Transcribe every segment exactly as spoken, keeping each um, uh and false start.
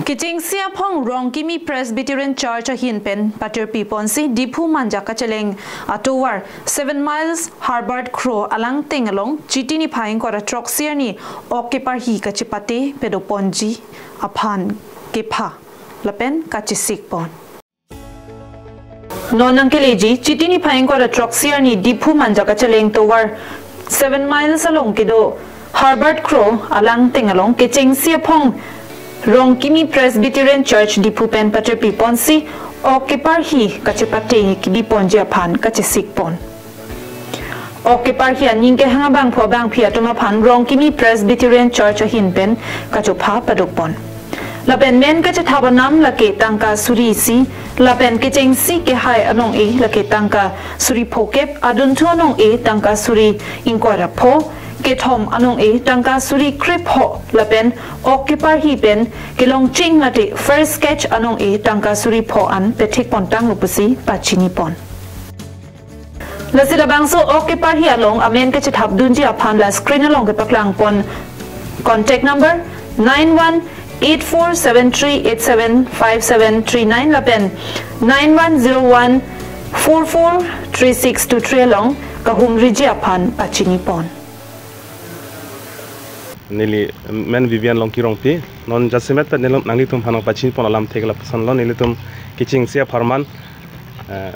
Kechengsi aphong Rongkimi Presbyterian Church ahin pen patirpi ponsi Diphu Manja kacheleng atovar seven miles Herbert Crow alangteng along Chiti niphai ingkoi ra throksi arni ok keparhi kachepate pado ponji aphan kepha lapen kachesik pon. Non nangkeleji, Chiti niphai ingkoi ra throksi arni Diphu Manja kacheleng tovar seven miles along kedo Herbert Crow alangteng along kechengsi aphong Rongkimi Presbyterian Church Diphu pen patirpi ponsi ok keparhi kachepate kebi ponji aphan kachesik pon. Ok keparhi aning kehang abangphu abangpi atum aphan Rongkimi Presbyterian Church ahin pen kachopha padok pon. Lapen men kachethap anam lake tangka suri isi, lapen kechengsi kehai anong-e lake tangka suri phokep, adunthu anong-e tangka suri ingkoi ra pho, kethom anong-e tangka suri krepho, lapen ok keparhi pen kelongcheng mate first sketch anong-e tangka suri pho an pethek pontanglo pusi pachini pon. Lasi labangso ok keparhi along amen kachethapdunji aphan la screen along kepaklang pon contact number nine one eight four seven three eight seven five seven three nine lapen nine one zero one four four three six two three along kahumriji aphan pachini pon. Neli men Vivian Longki Rongpi, non jasemet pen neli nanglitum aphan pachini pon alam thek lapuson lo. Nelitum kechengsi apharman, eh,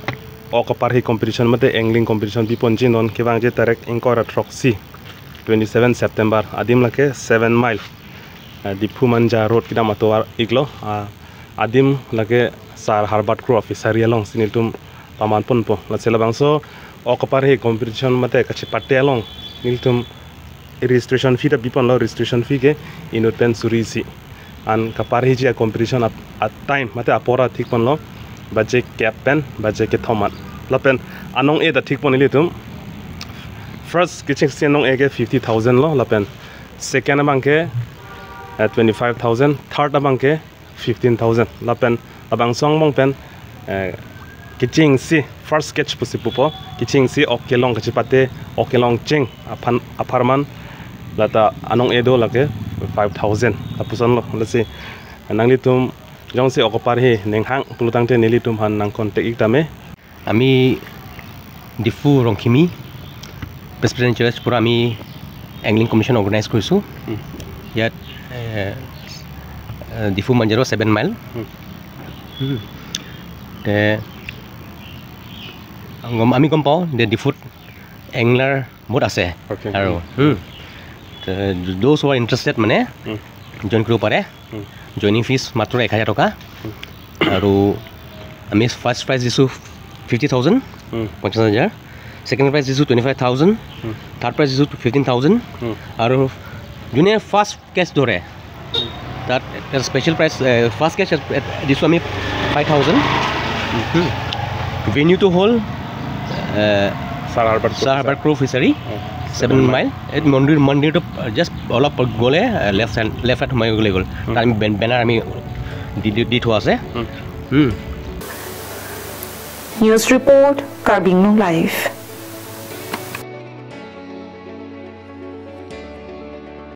ok keparhi competition mate angling competition bi ponji, non kevangji tarik ingkoi ra throksi, twenty seven September, adim lake seven mile, eh, Diphu Manja Road kedam atovar iklo, ah, adim lake Sir Herbert Crow Fishery alongsi nelitum paman ponpo. Lasi labangso ok keparhi competition mate kachepate along nelitum registration fee ta bi ponlo, registration fee ke inut pen suri isi. An keparhiji a competition ap-, a time mate apor ta thik ponlo, baje kep pen baje kethom an. Lapen anong-e ta thik pon ilitum. First kechengsi anong-e ke fifty thousand lo, lapen second abang ke, eh, twenty five thousand, third abang ke fifteen thousand. Lapen labangso angbong pen, eh, kechengsi first sketch pusi pupo, kechengsi ok kelong kachepate, ok kelongcheng aphan apharman lata anong-e do lake five thousand lapuson lo. Lasi nanglitum jongsi ok keparhi ninghang pulotangte nelitum aphan nang contact ik tame. আমি ডিফু ৰংকিমি প্ৰেছবিটেৰিয়ান চাৰ্চৰ পৰা আমি এংগলিং competition organise কৰিছোঁ। হুম। ইয়াত, এ, এ, ডিফু মাঞ্জাৰৰ seven mile. হুম। হুম। তে, গম, আমি গম পাওঁ যে ডিফুত এংলাৰ বহুত আছে। অ'কে। আৰু, হুম। হুম। তে, those who are interested মানে হুম। জইন কৰিব পাৰে। হুম। জইনিং ফিজ মাত্ৰ এক হাজাৰ টকা। হুম। আৰু আমি ফাৰ্ষ্ট প্ৰাইজ দিছোঁ ফিফটি থাউজেণ্ড, হুম। পঞ্চাছ হাজাৰ। ছেকেণ্ড প্ৰাইজ দিছোঁ টুৱেণ্টি ফাইভ থাউজেণ্ড। হুম। থাৰ্ড প্ৰাইজ দিছোঁ ফিফটিন থাউজেণ্ড। হুম। আৰু যোনে ফাৰ্ষ্ট কেচ ধৰে, তাত এটা স্পেচিয়েল প্ৰাইজ, এ, ফাৰ্ষ্ট কেচ দিছোঁ আমি ফাইভ থাউজেণ্ড। হুম। ভেনিউটো হ'ল, এ, ছাৰ হাৰ্বাৰ্ট ছাৰ হাৰ্বাৰ্ট ক্ৰ' ফিচাৰী, অ। Seven mile. এই মন্দিৰ, মন্দিৰটো জাষ্ট অলপ গ'লে, এ, লেফ্ট হেণ্ড, লেফ্ট ৰাইট সোমাই গ'লে গ'ল। হুম। তাত আমি বেন-, বেনাৰ আমি দি, দি, দি থোৱা আছে। হুম। হুম। News report, Karbi Anglong Live.